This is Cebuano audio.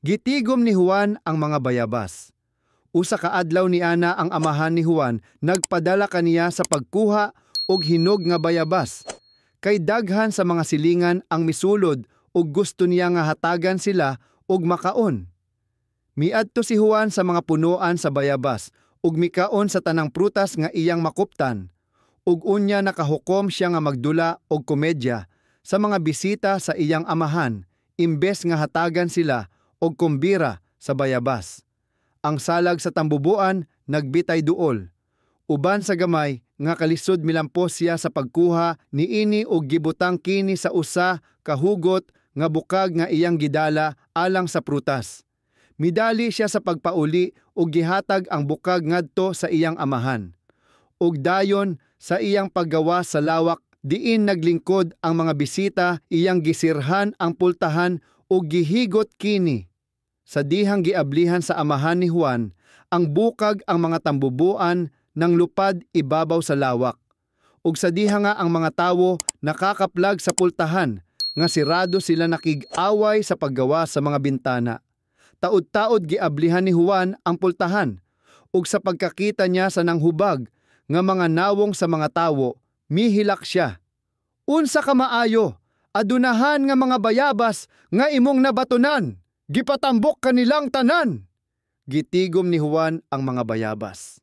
Gitigom ni Juan ang mga bayabas. Usa ka adlaw niana, ang amahan ni Juan nagpadala kaniya sa pagkuha og hinog nga bayabas. Kay daghan sa mga silingan ang misulod ug gusto niya nga hatagan sila og makaon. Miadto si Juan sa mga punoan sa bayabas ug mikaon sa tanang prutas nga iyang makuptan. Ug unya nakahukom siya nga magdula og komedya sa mga bisita sa iyang amahan imbes nga hatagan sila og kumbira sa bayabas. Ang salag sa tambubuan nagbitay duol. Uban sa gamay nga kalisod, milampos siya sa pagkuha niini og gibutang kini sa usa ka hugot nga bukag nga iyang gidala alang sa prutas. Midali siya sa pagpauli ug gihatag ang bukag ngadto sa iyang amahan. Ug dayon sa iyang paggawas sa lawak diin naglingkod ang mga bisita, iyang gisirhan ang pultahan ug gihigot kini. Sa dihang giablihan sa amahan ni Juan ang bukag, ang mga tambubuan nanglupad ibabaw sa lawak. Ug sa diha nga ang mga tawo nakakaplag sa pultahan nga sirado, sila nakig-away sa paggawas sa mga bintana. Taud-taud giablihan ni Juan ang pultahan ug sa pagkakita niya sa nanghubag nga mga nawong sa mga tawo, mihilak siya. "Unsa ka maayo, adunahan nga mga bayabas nga imong nabatonan! Gipatambok kanilang tanan!" Gitigom ni Juan ang mga bayabas.